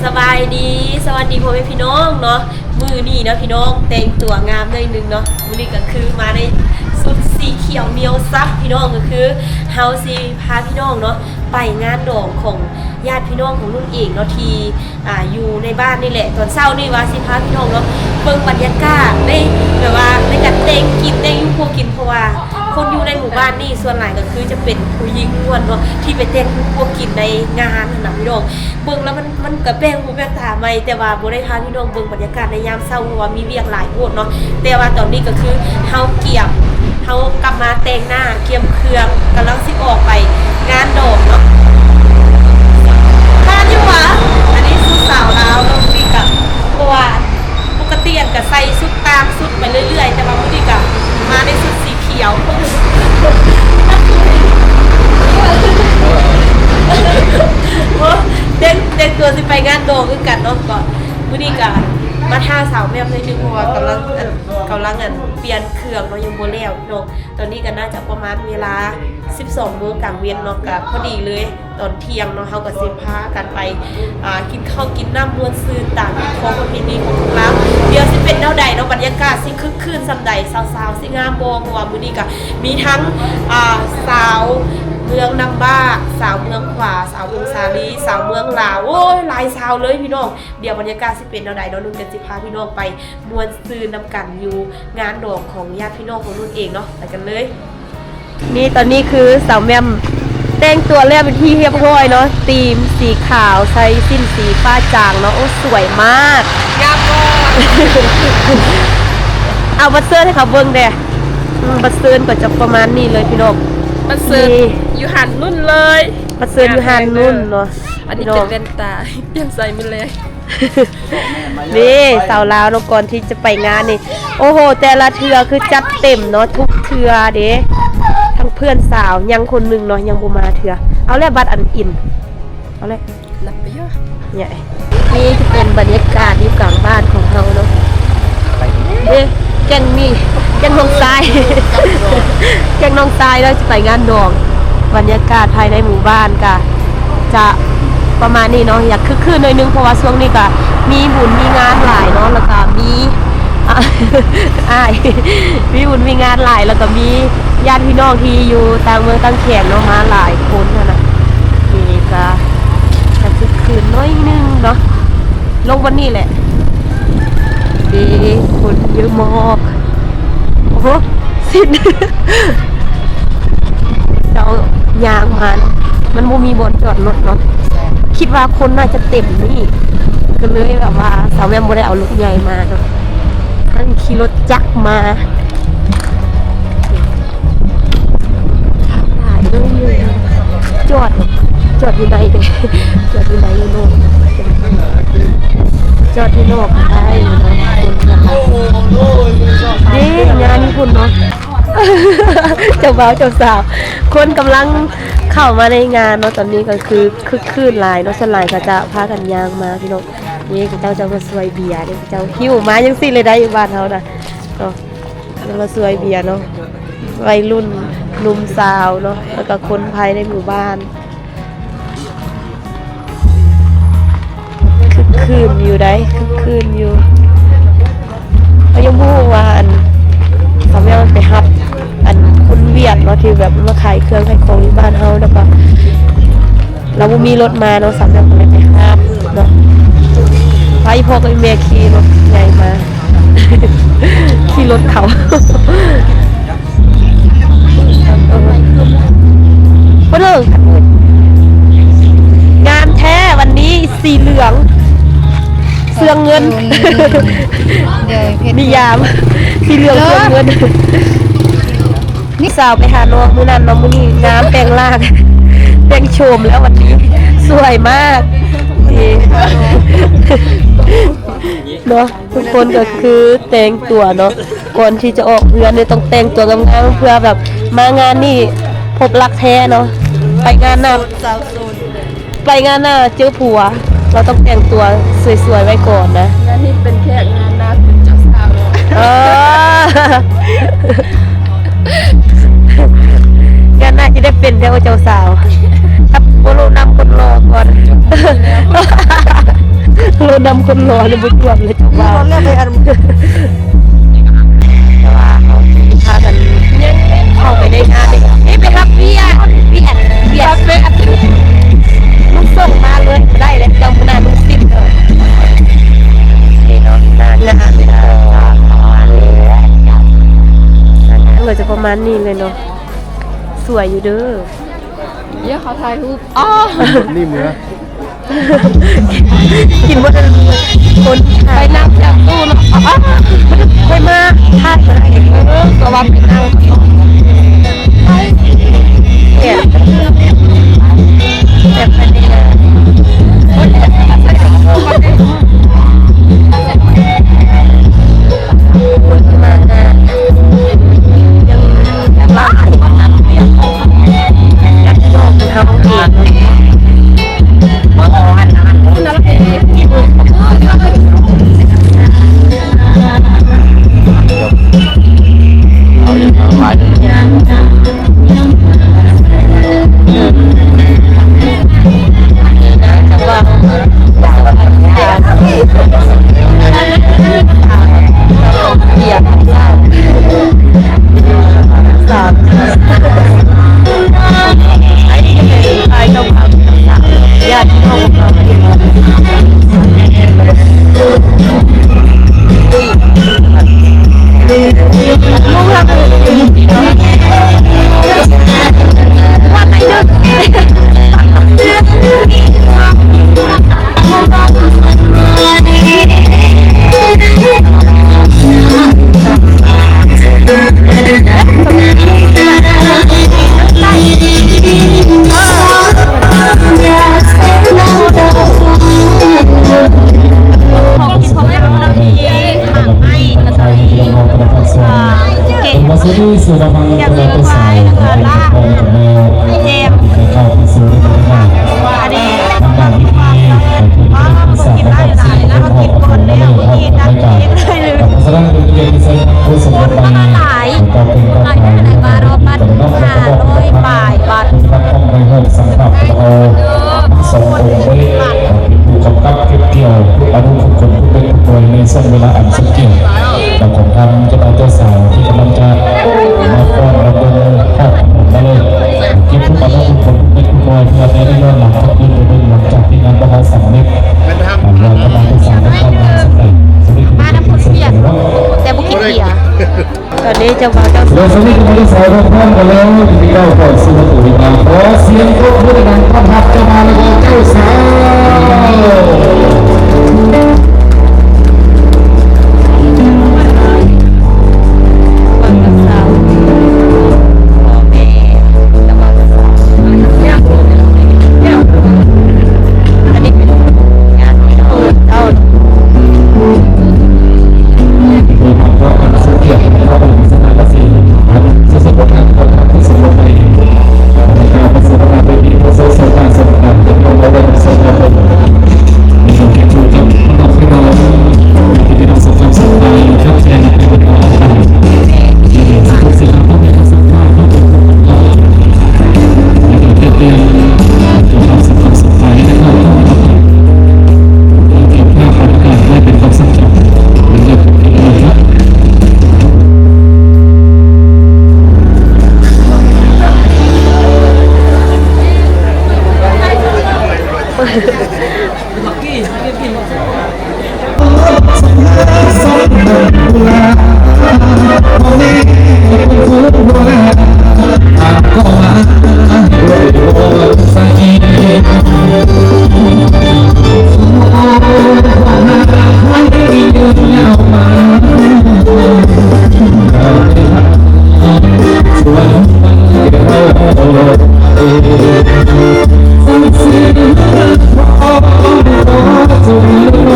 ສະບາຍດີ ສະຫວັດດີພໍ່ແມ່ພີ່ນ້ອງເນາະ. ມື້ນີ້ເນາະພີ່ນ້ອງ ແຕ່ງຕົວງາມໜ້ອຍໜຶ່ງເນາະ. ມື້ນີ້ກໍຄືມາໃນຊຸດສີຂຽວໜຽວຊັບພີ່ນ້ອງ, ກໍຄືເຮົາຊິພາພີ່ນ້ອງເນາະ ໄປງານດອງຂອງຍາດພີ່ນ້ອງຂອງນຸ່ນເອງເນາະ ທີ່ ອ່າ ຢູ່ໃນບ້ານນີ້ແຫຼະ. ຕອນເຊົ້ານີ້ວ່າຊິພາພີ່ນ້ອງເນາະ ເບິ່ງບັນຍາກາດໃນ ແບບວ່າໃນການແຕ່ງກິນ ແຕ່ງຢູ່ຄົວກິນ ເພາະວ່າຄົນຢູ່ໃນໝູ່ບ້ານນີ້ສ່ວນຫຼາຍກໍຄືຈະເປັນຜູ້ຍິງລ້ວນເນາະ ທີ່ໄປແຕ່ງຢູ່ຄົວກິນໃນງານຫັ້ນນະພີ່ນ້ອງ. ເບິ່ງແລ້ວມັນ ມັນກໍແປກຫູແປກຕາໃໝ່ ແຕ່ວ່າບໍ່ໄດ້ພາພີ່ນ້ອງເບິ່ງບັນຍາກາດໃນຍາມເຊົ້າ ເພາະວ່າມີວຽກຫຼາຍໂພດເນາະ. ແຕ່ວ່າຕອນນີ້ກໍຄືເຮົາກຽມ ເຮົາກັບມາແຕ່ງໜ້າ ກຽມເຄື່ອງ ກຳລັງຊິອອກໄປງານດອງເນາະ. ຜ່ານຢູ່ຫວາ? ອັນນີ້ຊຸດສາວລາວເນາະ. ມື້ນີ້ກະ ເພາະວ່າປົກກະຕິອັນກະໃສ່ຊຸດຕາມຊຸດໄປເລື້ອຍໆ ແຕ່ວ່າມື້ນີ້ກະມາໃນຊຸດສີຂຽວ ແຕ່ງ ແຕ່ງຕົວຊິໄປງານດອງຄືກັນເນາະ. ກໍມື້ນີ້ກະມາຖ້າສາວແໝ້ມໜ້ອຍໜຶ່ງ ເພາະວ່າກຳລັງ ອັນ ກຳລັງ ອັນ ປ່ຽນເຄື່ອງເນາະ ຍັງບໍ່ແລ້ວເນາະ. ຕອນນີ້ກໍໜ້າຈະປະມານເວລາສິບສອງໂມງກາງເວັນເນາະ ກໍພໍດີເລີຍ ຕອນທ່ຽງເນາະ ເຮົາກໍຊິພາກັນໄປ ອ່າ ກິນເຂົ້າກິນນ້ຳມ່ວນຊື່ນຕາມຮີດຄອງປະເພນີຂອງຄົນລາວ. ດຽວຊິເປັນແນວໃດເນາະ ບັນຍາກາດຊິຄຶກຄື້ນສ່ຳໃດ ສາວໆຊິງາມບໍ່ ເພາະວ່າມື້ນີ້ກໍມີທັງ ອ່າ ສາວເມືອງນ້ຳບ້າ ສາວເມືອງຂວາ ສາວຜົ້ງສາລີ ສາວເມືອງລາວ ໂອ້ຍ ຫຼາຍສາວເລີຍພີ່ນ້ອງ. ດຽວບັນຍາກາດຊິເປັນແນວໃດເນາະ ນຸ່ນກໍຊິພາພີ່ນ້ອງໄປມ່ວນຊື່ນນຳກັນຢູ່ງານດອງຂອງຍາດພີ່ນ້ອງຂອງນຸ່ນເອງເນາະ. ໄປກັນເລີຍ. ນີ້ ຕອນນີ້ຄືສາວແໝ້ມແຕ່ງຕົວແລ້ວເປັນທີ່ຮຽບຮ້ອຍເນາະ ທີມສີຂາວ ໃສ່ສິ້ນສີຟ້າຈາງເນາະ. ໂອ້ ສວຍມາກ ງາມບໍ່? ເອົາບັດເຊີນໃຫ້ເຂົາເບິ່ງແດ່. ອືມ ບັດເຊີນກໍຈະປະມານນີ້ເລີຍພີ່ນ້ອງ. ບັດເຊີນຢູ່ຮ້ານນຸ່ນເລີຍ ບັດເຊີນຢູ່ຮ້ານນຸ່ນເນາະ. ອັນນີ້ເປັນແວ່ນຕາ ປ່ຽນໃສ່ມື້ແລງ. ນີ້ສາວລາວເນາະ ກ່ອນທີ່ຈະໄປງານນີ້ ໂອ້ໂຫ ແຕ່ລະເທື່ອຄືຈັດເຕັມເນາະ ທຸກເທື່ອເດ້. ທັງເພື່ອນສາວ ຍັງຄົນໜຶ່ງເນາະ ຍັງບໍ່ມາເທື່ອ. ເອົາແລ້ວ ບັດອັນອິນ ເອົາແລ້ວ ນັບໄປຢູ່. ນີ້ຈະເປັນບັນຍາກາດຢູ່ກາງບ້ານຂອງເຮົາເນາະ. ເດ້ ແກ້ງນີ້ ແກ້ງນ້ອງຊາຍ ແກ້ງນ້ອງຊາຍເນາະ ຊິໄປງານດອງ. ບັນຍາກາດພາຍໃນໝູ່ບ້ານກະຈະປະມານນີ້ເນາະ ຢາກຄຶກຄື້ນໜ້ອຍໜຶ່ງ ເພາະວ່າຊ່ວງນີ້ກະມີບຸນມີງານຫຼາຍເນາະ ແລ້ວກະມີ ອາ ອ້າຍ ມີບຸນມີງານຫຼາຍ ແລ້ວກະມີຍາດພີ່ນ້ອງທີ່ຢູ່ຕ່າງເມືອງຕ່າງແຂວງເນາະ ມາຫຼາຍຄົນຫັ້ນນະ. ນີ້ກະ ກະຄຶກຄື້ນໜ້ອຍໜຶ່ງເນາະ ລົງວັນນີ້ແຫຼະ. ເດ້ ຄົນເຍອະມາກ. ໂອ້ໂຫ ຊິດ ເຈົ້າຍ່າງມາ ມັນບໍ່ມີບ່ອນຈອດລົດເນາະ. ຄິດວ່າຄົນໜ້າຈະເຕັມນີ້ ກໍເລີຍແບບວ່າສາວແໝ້ມບໍ່ໄດ້ເອົາລົດໃຫຍ່ມາເນາະ ກໍຂີ່ລົດຈັກມາ. ຫຼາຍເລີຍ ຈອດ ຈອດຢູ່ໃນເດ້ ຈອດຢູ່ໃນຢູ່ໂນ່ນ ຈອດຢູ່ນອກໄດ້ເນາະ. ເດ້ ງານຍີ່ປຸ່ນເນາະ ເຈົ້າບ່າວເຈົ້າສາວ ຄົນກຳລັງເຂົ້າມາໃນງານເນາະ. ຕອນນີ້ກໍຄືຄຶກຄື້ນຫຼາຍເນາະ ສ່ວນຫຼາຍກໍຈະພາກັນຍ່າງມາພີ່ນ້ອງ. ນີ້ເຂົາເຈົ້າຈະມາຊ່ວຍເບຍ ນີ້ເຂົາເຈົ້າຫິ້ວມາຈັ່ງຊີ້ເລີຍໄດ໋ ຢູ່ບ້ານເຮົານະເນາະ. ແລ້ວມາຊ່ວຍເບຍເນາະ ໄວລຸ້ນ ໜຸ່ມສາວເນາະ ແລ້ວກໍຄົນພາຍໃນໝູ່ບ້ານ ຄຶກຄື້ນຢູ່ໃດ໋ ຄຶກຄື້ນຢູ່. ເຮົາຍັງບໍ່ຮູ້ວ່າ ອັນ ສາວແມວໄປຮັບ ອັນ ຄົນຫວຽດເນາະ ທີ່ແບບມາຂາຍເຄື່ອງຂາຍຂອງຢູ່ບ້ານເຮົາ ແລ້ວກໍ ລາວບໍ່ມີລົດມາເນາະ ສາວແມວກໍເລີຍໄປຮັບເນາະ. ພາອີ່ພໍ່ກັບອີ່ແມ່ຂີ່ລົດໃຫຍ່ມາ ຂີ່ລົດເຂົາ. ບໍ່ເຖິງ ງາມແທ້ວັນນີ້ ສີເຫຼືອງ ເຊືອງເງິນ. ໂດຍ ເພັດ ນິຍາມ ສີເຫຼືອງ ເຊືອງເງິນ. ນີ້ສາວໄປຫານ້ອງມື້ນັ້ນເນາະ ມື້ນີ້ງາມ ແປງຮ່າງ ແປງໂສມແລ້ວ ວັນນີ້ສວຍມາກ ເອີ ເນາະ. ທຸກຄົນກໍຄືແຕ່ງຕົວເນາະ ກ່ອນທີ່ຈະອອກເຮືອນນີ້ຕ້ອງແຕ່ງຕົວງາມໆ ເພື່ອແບບມາງານນີ້ພົບລັກແທ້ເນາະ ໄປງານໜ້າ ສາວໂສດ ໄປງານໜ້າເຈີຜົວ ເຮົາຕ້ອງແຕ່ງຕົວສວຍໆໄວ້ກ່ອນນະ. ງານນີ້ເປັນແຂກ ງານໜ້າເປັນເຈົ້າສາວ. ເອີ ງານໜ້າຊິໄດ້ເປັນແທ້ເຈົ້າສາວ ຖ້າບໍ່ລົງນຳຄົນຫຼໍ່ກ່ອນ. ຈົບປີແລ້ວ ດຳຄົນຫຼໍ່ນີ້ບໍ່ຖ້ວມເລີຍເຈົ້າບ່າວ. ແຕ່ວ່າເຮົາຊິພາກັນຍ່າງເຂົ້າໄປໃນງານເດ້. ເອີ ໄປຮັບວຽດ ວຽດ ວຽດ ມັນສົ່ງມາເລີຍ ໄດ້ແລ້ວ ເຈົ້າ ມື້ໜ້າລູກສິດເດີ. ນີ້ເນາະ ງານ ງານ ກໍຈະປະມານນີ້ເລີຍເນາະ. ສວຍຢູ່ເດີ. ເອີ ເຂົາຖ່າຍຮູບ. ອໍ ນີ້ເມືອ ກິນບໍ່ທັນຄົນໄປນັ່ງແຖວຕູ້ເນາະ. ອໍ ຂ້ອຍມາຖ່າຍບໍ່ໄດ້. ເອີ ກໍວ່າໄປນັ່ງ ແບບອັນນີ້ນະ. ຄົນມາງານຍັງຫຼາຍ. ສອງອົງນີ້ເປັນຜູ້ກຳກັບເກັບກ່ຽວທຸກອະນຸຂຸມຂົນທຸກເມັດທຸກໜ່ວຍໃນຊ່ວງເວລາອັນສົມກຽດ ແລະ ຂອງທ່ານເຈົ້າບ່າວເຈົ້າສາວທີ່ກຳລັງຈະມາຟ້ອນລຳເບິ່ງຮອດຖະໜົນມາເລີຍ ເກັບທຸກອະນຸຂຸມຂົນທຸກເມັດທຸກໜ່ວຍ ເພື່ອໃຫ້ໄດ້ຍ້ອນຫຼັງກັບຄືນໄປເບິ່ງ ຫຼັງຈາກທີ່ງານປະກາດສຳເລັດ ແລະ ກຳລັງຈະສ້າງເປັນຄວາມງາມສຳເລັດ ມານຳຄົນເວຍ ແຕ່ບໍ່ກິນເບຍ. ຕອນນີ້ເຈົ້າບ່າວເຈົ້າສາວ ແລະ ຕອນນີ້ເຈົ້າບ່າວເຈົ້າສາວກໍພ້ອມກັນແລ້ວ ທີ່ຈະກ້າວເຂົ້າສູ່ປະຕູວິວາ ຂໍສຽງປົບມືດັງໆ ຕ້ອນຮັບເຈົ້າບ່າວ ແລະ ເຈົ້າສາ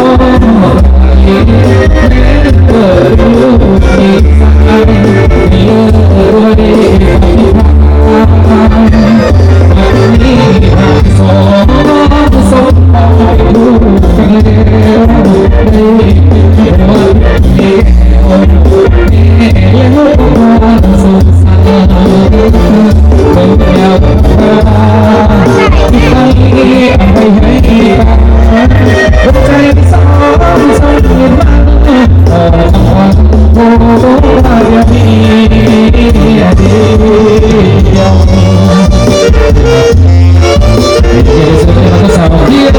ວ.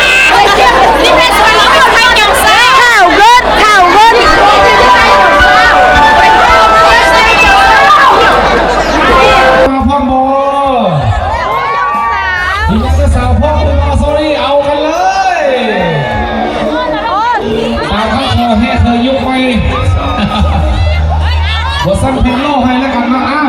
This is one of the things. ເຂົ້າເກີດ ເຂົ້າເກີດ ມາພ້ອມບໍ່? ມີແຕ່ສາວພ້ອມບໍ່? Sorry ເອົາກັນເລີຍ. ຕາມຄຳຂໍແຮເຄີຍຍຸກໃໝ່ ບໍ່ຊັ້ນເພງໂລໃຫ້ແລ້ວກັນເນາະ. ອ່າ